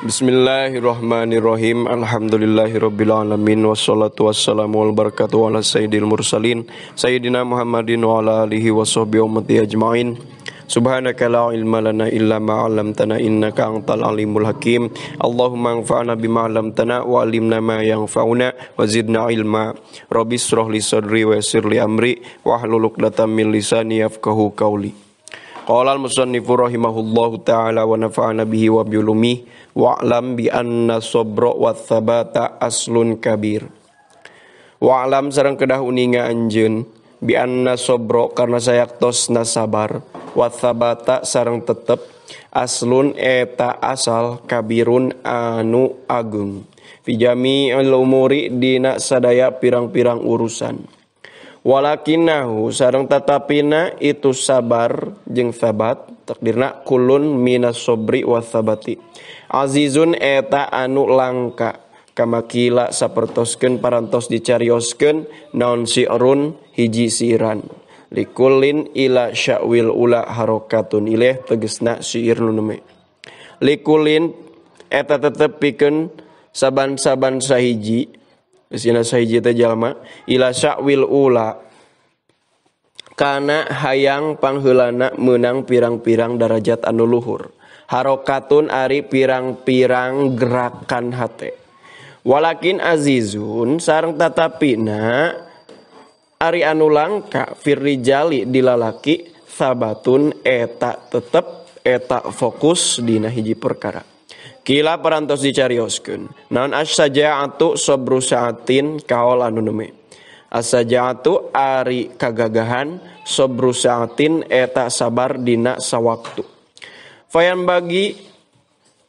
Bismillahirrahmanirrahim. Alhamdulillahirabbil alamin wassalatu wassalamu wal barakatuhu ala sayyidil mursalin sayyidina Muhammadin wa ala alihi washabbihi ummati ajmain. Subhanaka la ilma lana illa ma 'allamtana innaka antal alimul hakim. Allahumma anfa'na bima 'allamtana wa 'allimna ma yanfa'una wa zidna ilma. Rabbi israh li sadri wa yassir li amri wahlul 'uqdatam min lisani yafqahu qawli. Qala al-musannifu rahimahullahu ta'ala wa nafa'ana bihi wa bi ulumihi wa'lam bi anna sabra wa thabata aslun kabir. Wa'lam sareng kedah uninga anjeun bi anna sabra karna sayaktosna sabar wa thabata sareng tetep aslun eta asal kabirun anu agung fi jami'il umuri dina sadaya pirang-pirang urusan. Walakinahu sareng tatapina itu sabar jeung sabat takdirna kulun minas sobri wa sabati azizun eta anu langka kamakila sapertoskeun parantos dicarioskeun naon si'run hiji siiran likulin ila sya'wil ula harokatun ileh tegesna syair nu neme likulin eta tetep pikeun saban-saban sahiji sina sahiji teh jalma ila sya'wil ula kana hayang pangheulana meunang pirang-pirang darajat anu luhur harokatun ari pirang-pirang gerakan hate walakin azizun sareng tatapina ari anu langka firrijali dilalaki sabatun eta tetep eta fokus dina hiji perkara. Kila parantos dicarioskeun naon as-saja'atu sabru sa'atin kaol anu neme as-saja'atu ari kagagahan sabru sa'atin eta sabar dina sawaktu fayan bagi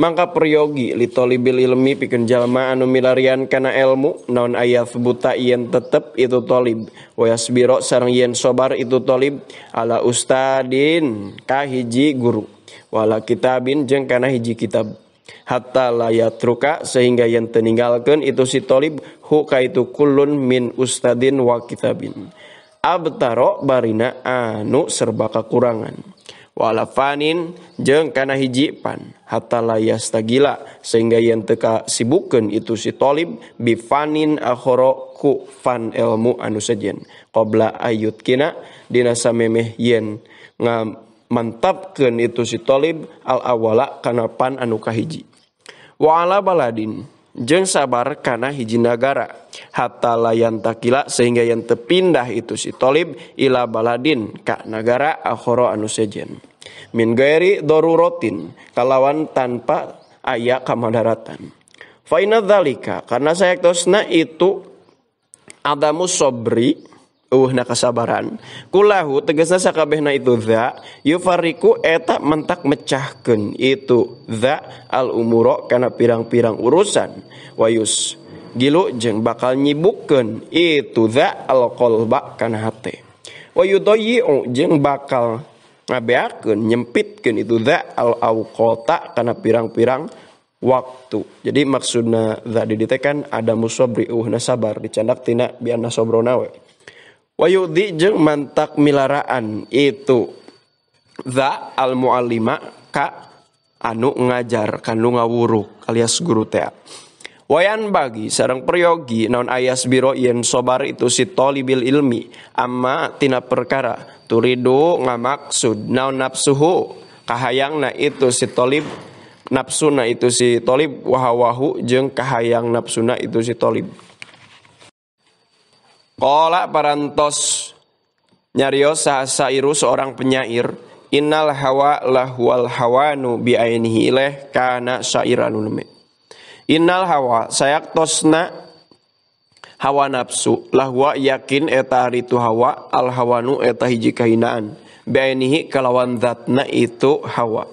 mangka peryogi litolibil ilmi pikeun jalma anu milarian kana ilmu naon ayat buta yen tetep itu tolib wa yasbiro sareng yen sobar itu tolib ala ustadin ka hiji guru wala kitabin jeung kana hiji kitab hatta layatruka sehingga yang teninggalkeun itu si tolib hu ka itu kullun min ustadin wa kitabin abtaro barina anu serba kakurangan wala fanin jeung kana hiji pan hatta layastagila sehingga yang teka sibukeun itu si tolib bi fanin akhara ku fan ilmu anu sejen qabla ayut kina dina samemeh yen mantapkeun itu si tolib al awala kana pan anu kahiji wa ala baladin jeung sabar kana hiji nagara hatta layantakila sehingga yang tepindah itu si tolib ila baladin ka nagara akhara anu sejen min gairi daruratin kalawan tanpa aya kamadaratan fa inna dzalika karena sayaktosna itu adamu sobri eueuhna kasabaran kulahu tegasna sakabehna itu dza yufariku eta mentak mecahkeun itu dza al umuro kana pirang-pirang urusan wayus gilu jeung bakal nyibukkeun itu dza al qalba kana hate wayudayyi'u jeung bakal ngabeakeun nyempitkeun itu dza al awqata kana pirang-pirang waktu. Jadi maksudna dza di dieu kan ada musobri eueuhna sabar dicandak tina bianna sobrona we. Wayudi jeung mantak milaraan itu dza al muallima ka anu ngajar kanu ngawuruk alias guru teh. Wayan bagi sareng peryogi naon ayas biro yen sobar itu si tolibil ilmi amma tina perkara turidu ngamaksud naon nafsuhu kahayangna itu si tolib nafsuna itu si tolib wahawahu jeung kahayang nafsuna itu si tolib. Qala parantos nyarios sairu seorang penyair innal hawa lahwal hawanu bi ainihi ileh kana syairan neme innal hawa sayaktosna hawa nafsu lahwa yakin eta ari tu hawa al hawanu eta hiji kahinaan bi ainihi kalawan zatna itu hawa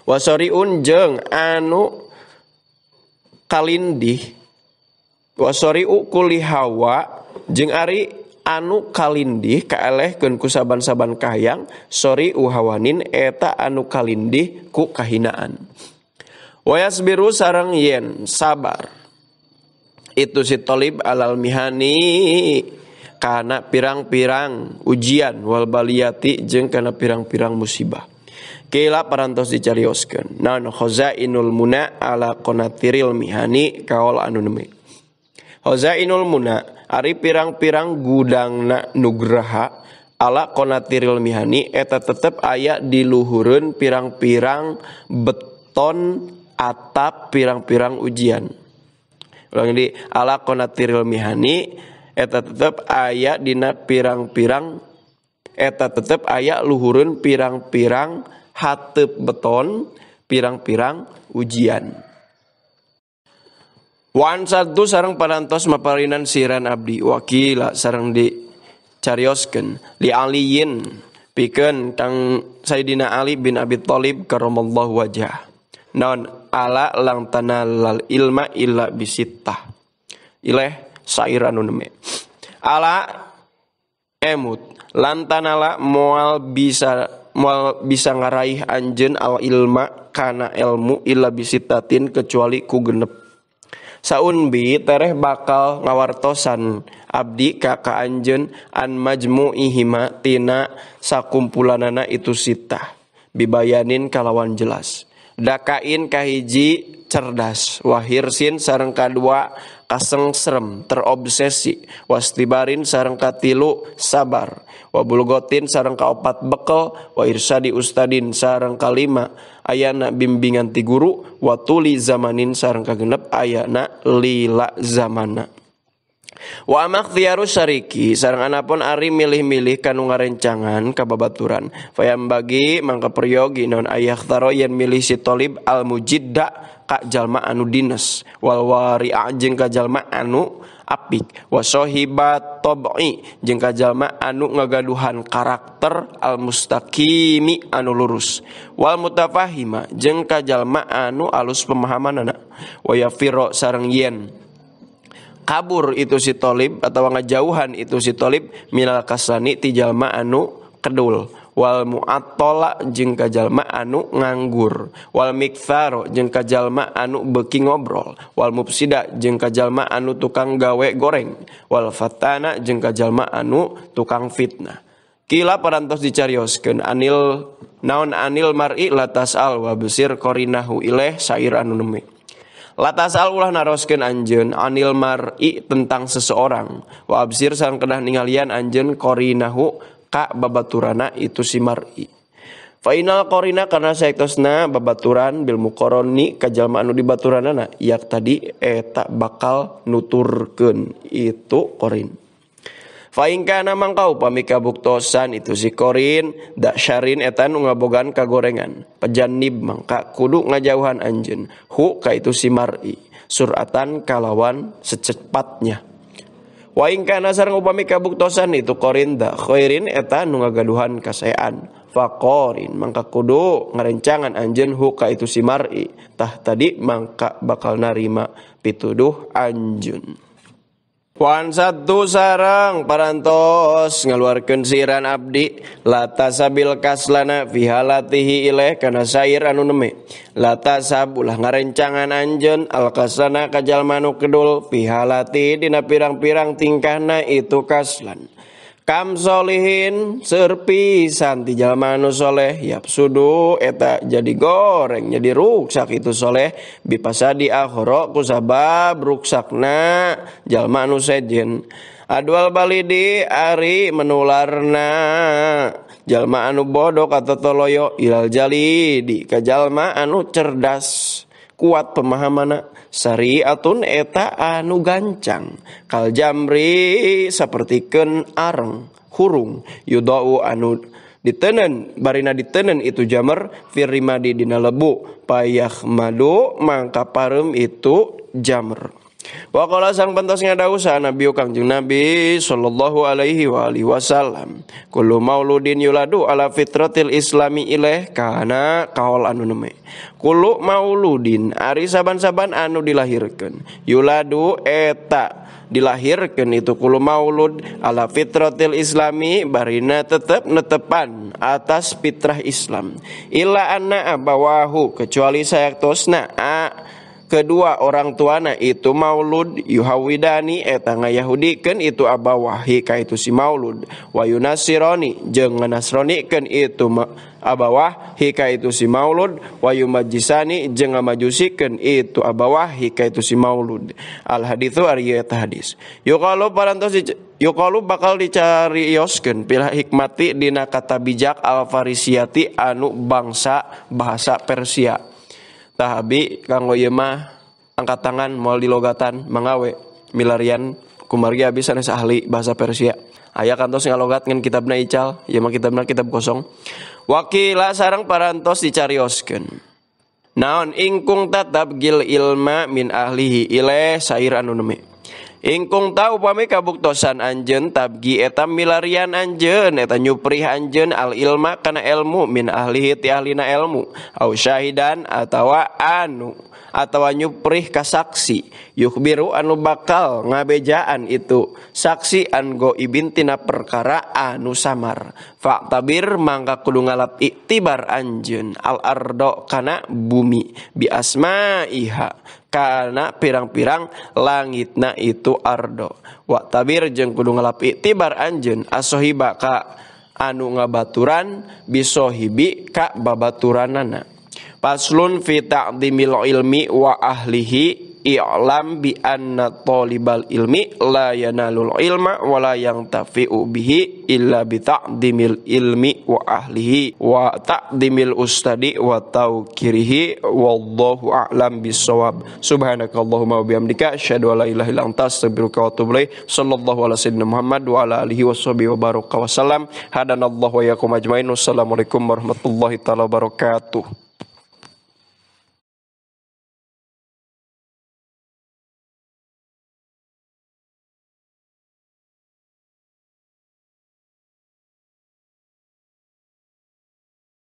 wasariun jeung anu kalindih wasariu kulli hawa jeung ari anu kalindih kaelehkeun ku saban-saban kahayang sori uhawanin eta anu kalindih ku kahinaan wayasbiru sareng yen sabar itu si tolib alal mihani kana pirang-pirang ujian wal baliyati jeung kana pirang-pirang musibah. Kila parantos dicarioskeun naon khazainul muna ala qanatiril mihani kaol anu neme. Khazainul muna ari pirang-pirang gudangna nugraha ala qanatiril mihani eta tetep aya di luhureun pirang-pirang beton atap pirang-pirang ujian. Ulang di ala qanatiril mihani eta tetep aya dina pirang-pirang eta tetep aya luhureun pirang-pirang hateup beton pirang-pirang ujian. Wan satu sareng parantos maparinan siran abdi wakila sareng di carioskeun li aliyin pikeun kang Sayyidina Ali bin Abi Thalib karamallahu wajah. Naon ala lang tanalal ilma illa bisittah. Ileh sair anu neme. Ala emut lan tanala moal bisa ngaraih anjeun al ilma kana ilmu illa bisittatin kecuali ku genep. Saunbi tereh bakal ngawartosan abdi ka ka anjeun an majmu'ihima tina sakumpulanana itu sitah bibayanin kalawan jelas. Dakain kahiji cerdas, wahirsin sareng kadua kasengsrem terobsesi, wastibarin sareng katilu sabar, wabulgotin sareng kaopat bekel, wa irsadi ustadin sareng kalima ayana bimbingan ti guru, watuli zamanin sareng kagenep ayana lila zamana. Wa amakhtiyaru syariki sareng anapun ari milih-milih kanu ngarencangan kababaturan fayam bagi mangka peryogi naon ayakhtaro yen milih si tolib al mujidda ka jalma anu dines wal wari'a jeung ka jalma anu apik wa sahibat tab'i jeung ka jalma anu ngagaduhan karakter al mustaqimi anu lurus wal mutafahima jeung ka jalma anu alus pemahamanana wa yafiro sareng yen kabur itu si tolib atau ngajauhan itu si tolib minal kasani ti jalma anu kedul wal mu'attola jeung ka jalma anu nganggur wal miktharo jeung ka jalma anu beuki ngobrol wal mufsida jeung ka jalma anu tukang gawe goreng wal fatana jeung ka jalma anu tukang fitnah. Kila parantos dicarioskeun anil naon anil mar'i latasal wa besir qarinahu ilaih sair anu neme. Latasal ulah naroskeun anjeun anil mar'i tentang seseorang wa absir sareng kedah ningalian anjeun qarinahu ka babaturana itu si mar'i. Fa inal qarina karena saektosna babaturan bil muqarani ka jalma anu dibaturanana yak tadi eta bakal nuturkeun itu qorin. Fa in kana mangka upami kabuktosan itu si qorin dak syarin eta nu ngabogaan kagorengan pejanib mangka kudu ngajauhan anjeun hu ka itu si mar'i suratan kalawan secepatnya. Wa in kana sareng upami kabuktosan itu qorin da khairin eta nu ngagaduhan kasaean faqorin mangka kudu ngarencangan anjeun hu ka itu si mar'i tah tadi mangka bakal narima pituduh anjeun. Wan satu sarang parantos ngaluarkeun siran abdi latasabil kaslana fi halatihi ilaih kana sair anu neme latasab ulah ngarencangan anjeun al kaslana ka jalma nu kedul fi halati dina pirang-pirang tingkahna itu kaslan. Kam solihin seueur pisan ti jalma anu soleh yap sudu eta jadi goreng jadi ruksak itu soleh bipasadi akhara kusabab ruksakna jalma anu sejen. Adwal balidi ari menularna jalma anu bodok atau toloyo ilal jalidi ka jalma anu cerdas kuat pemahamana syariatun eta anu gancang kal jamri sapertikeun areng hurung yudau anu ditenen barina ditenen itu jamar firrimadi dina lebu payahmadu mangka pareum itu jamr. Wa qala sang pentos ngadawuh sa Nabi Kangjeng Nabi sallallahu alaihi wa alihi wasallam kullu mauludin yuladu ala fitratil islami ilaih kana kaol anu neme kullu mauludin ari saban-saban anu dilahirkeun yuladu eta dilahirkeun itu kullu maulud ala fitratil islami barina tetep netepan atas fitrah Islam illa anna abawahu kecuali sayaktosna kedua orang tuana itu maulud yuhawidani eta ngayahudikeun itu abawahi ka itu si maulud wa yunasironi jeung nganasronikeun itu abawah hika itu si maulud wa yumajisani jeung ngamajusikeun itu abawah hika itu si maulud. Al haditsu ari eta hadis yuqalu parantos yuqalu bakal dicarioskeun pil hikmati dina kata bijak al farisiyati anu bangsa bahasa Persia. Tah abi kanggo ieu mah angkat tangan moal dilogatan mangawe milarian kumargi abi sanes ahli bahasa Persia. Aya kantos ngalogat ngan kitabna ical, ieu mah kitabna kitab kosong. Wakila sareng parantos dicarioskeun. Naon ingkung tatab gil ilma min ahlihi ileh sair anu neme. Ingkung ta upami kabuktosan anjeun tabgi eta milarian anjeun eta nyuprih anjeun al ilma kana ilmu min ahlihi ti ahlina ilmu au syahidan atawa anu atawa nyuprih ka saksi yukhbiru anu bakal ngabejaan itu saksi an goibin tina perkara anu samar fa'tabir mangka kudu ngalap iktibar anjeun al ardo kana bumi bi asma'iha kana pirang-pirang langitna itu ardo wa tabir jeung kudu ngalap iktibar anjeun asohiba ka anu ngabaturan bisohibi ka babaturanana. Faslun fi ta'dhimil ilmi wa ahlihi i'lam bi anna talibal ilmi la yanalul ilma wa la yantafi'u bihi illa bi ta'dhimil ilmi wa ahlihi wa ta'dhimil ustadi wa tawkirihi wallahu a'lam bissawab. Subhanakallahumma wa bihamdika asyhadu an la ilaha illa anta astaghfiruka wa atubu ilaik. Sallallahu ala sayyidina Muhammad wa ala alihi washabihi wa baraka wasallam. Hadanallahu wa iyyakum ajmain. Wassalamualaikum warahmatullahi taala wabarakatuh.